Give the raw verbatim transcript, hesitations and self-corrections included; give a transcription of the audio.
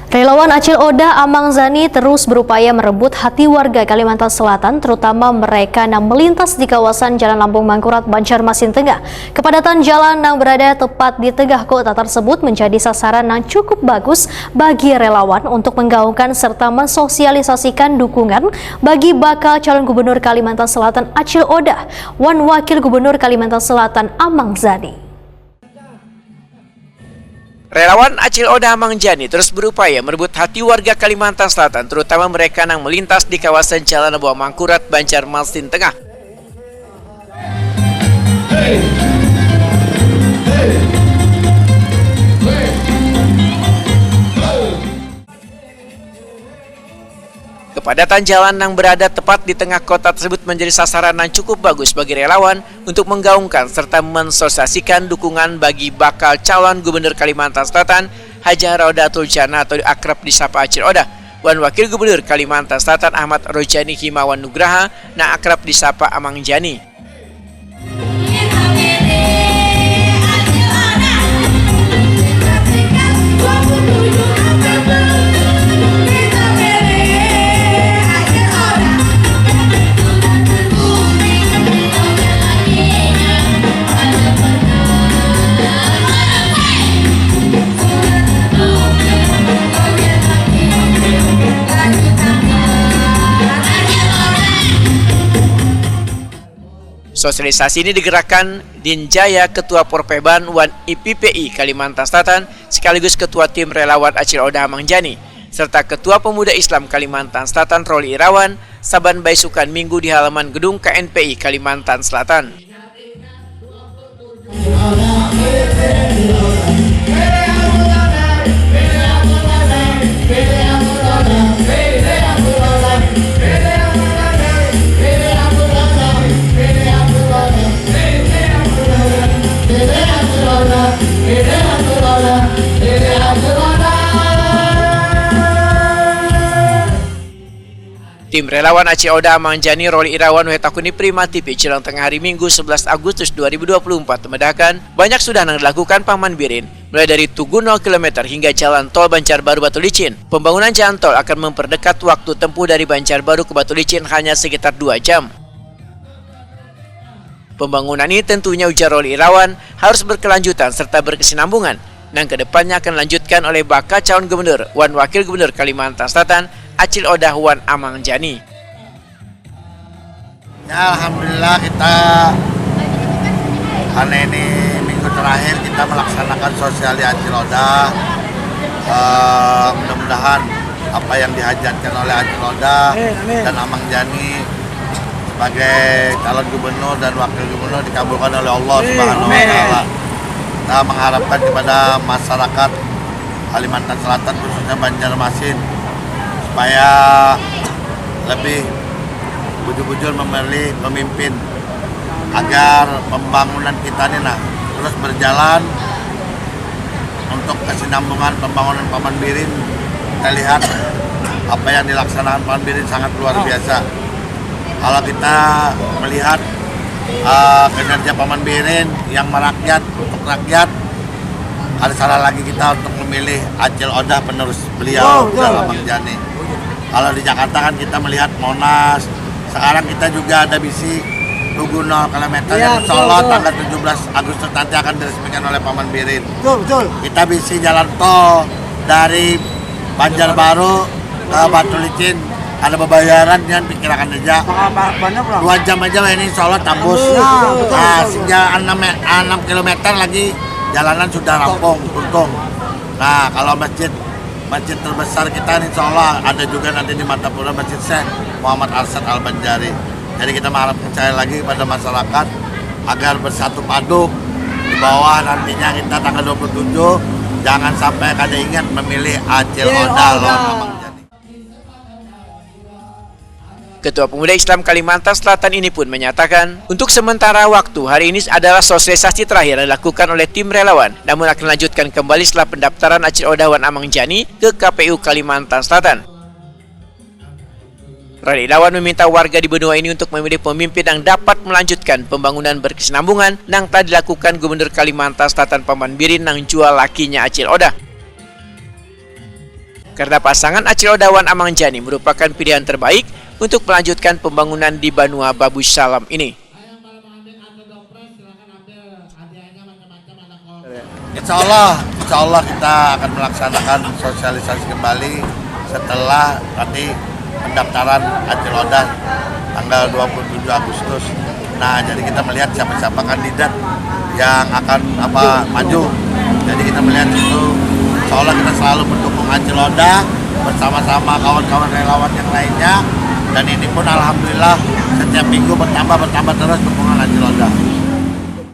Relawan Acil Odah Amang Zani terus berupaya merebut hati warga Kalimantan Selatan, terutama mereka yang melintas di kawasan Jalan Lambung Mangkurat, Banjarmasin Tengah. Kepadatan jalan yang berada tepat di tengah kota tersebut menjadi sasaran yang cukup bagus bagi relawan untuk menggaungkan serta mensosialisasikan dukungan bagi bakal calon gubernur Kalimantan Selatan Acil Odah wan Wakil Gubernur Kalimantan Selatan Amang Zani. Relawan Acil Odah Amang Jani terus berupaya merebut hati warga Kalimantan Selatan, terutama mereka yang melintas di kawasan Jalan Lambung Mangkurat, Banjarmasin Tengah. Kepadatan jalan yang berada tepat di tengah kota tersebut menjadi sasaran yang cukup bagus bagi relawan untuk menggaungkan serta mensosialisasikan dukungan bagi bakal calon gubernur Kalimantan Selatan, Hajah Raudatul Jannah atau akrab disapa Acil Odah, wan Wakil Gubernur Kalimantan Selatan Ahmad Rojani Himawan Nugraha, nang akrab disapa Amang Jani. Sosialisasi ini digerakkan Din Jaya, Ketua Porpeban wan I P P I Kalimantan Selatan, sekaligus Ketua Tim Relawan Acil Odah Amang Jani, serta Ketua Pemuda Islam Kalimantan Selatan Roli Irawan, saban baisukan Minggu di halaman gedung K N P I Kalimantan Selatan. Tim relawan Acil Oda Amang Jani, Roli Irawan, Wahid Takuni, Prima T V, jelang tengah hari Minggu sebelas Agustus dua ribu dua puluh empat, membedakan banyak sudah nang dilakukan Paman Birin, mulai dari tugu nol kilometer hingga jalan tol Banjarbaru Batulicin. Pembangunan jalan tol akan memperdekat waktu tempuh dari Banjarbaru ke Batulicin hanya sekitar dua jam. Pembangunan ini tentunya, ujar Roli Irawan, harus berkelanjutan serta berkesinambungan, nang kedepannya akan dilanjutkan oleh bakal calon gubernur wan wakil gubernur Kalimantan Selatan, Acil Odah wan Amang Jani. Ya, alhamdulillah, kita karena ini minggu terakhir kita melaksanakan sosial di Acil Odah. Eh, mudah-mudahan apa yang dihajatkan oleh Acil Odah Amin, amin. dan Amang Jani sebagai calon gubernur dan wakil gubernur dikabulkan oleh Allah Amin, Subhanahu wa amin. Taala. Kita mengharapkan kepada masyarakat Kalimantan Selatan, khususnya Banjarmasin, supaya lebih bujur-bujur memilih pemimpin agar pembangunan kita ini, nah, terus berjalan. Untuk kesinambungan pembangunan Paman Birin, kita lihat apa yang dilaksanakan Paman Birin sangat luar biasa. Kalau kita melihat, eh, kinerja Paman Birin yang merakyat, untuk rakyat, ada salah lagi kita untuk memilih Acil Odah penerus beliau, Wow, betul. Abang Jani. Kalau di Jakarta kan kita melihat Monas, sekarang kita juga ada bisi Tugu nol kilometer. Iya, yang insya Allah betul, betul. Tanggal tujuh belas Agustus nanti akan diresmikan oleh Paman Birin. Betul, betul. Kita bisi jalan tol dari Banjarbaru ke Batulicin, ada Babayaran, jangan pikirakan aja. Bakal ba-, banyak lah. Dua jam aja lah ini, insya Allah tambus. Nah, betul, nah, betul, sehingga betul. Enam me-, enam kilometer lagi jalanan sudah rampung, untung. Nah, kalau masjid, masjid terbesar kita, insya Allah ada juga nanti di Martapura, Masjid Syekh Muhammad Arsyad Al-Banjari. Jadi kita mengharapkan sekali lagi kepada masyarakat agar bersatu padu di bawah nantinya kita tanggal dua puluh tujuh, jangan sampai kada ingat memilih Acil Odah lawan Amang Jani. Ketua Pemuda Islam Kalimantan Selatan ini pun menyatakan, untuk sementara waktu, hari ini adalah sosialisasi terakhir yang dilakukan oleh tim relawan, namun akan dilanjutkan kembali setelah pendaftaran Acil Odah wan Amang Jani ke K P U Kalimantan Selatan. Roli Irawan meminta warga di benua ini untuk memilih pemimpin yang dapat melanjutkan pembangunan berkesinambungan nang telah dilakukan Gubernur Kalimantan Selatan Paman Birin nang jua lakinya Acil Odah. karena pasangan Acil Oda wan Amang Jani merupakan pilihan terbaik untuk melanjutkan pembangunan di Banua Babu Salam ini. Insya Allah, insya Allah kita akan melaksanakan sosialisasi kembali setelah nanti pendaftaran Acil Oda tanggal dua puluh tujuh Agustus. Nah, jadi kita melihat siapa-siapa kandidat yang akan apa maju. Jadi kita melihat itu, insya Allah kita selalu mendukung Acil Oda bersama-sama kawan-kawan relawan yang lainnya. Dan ini pun alhamdulillah setiap minggu bertambah bertambah terus dukungan Acil Oda.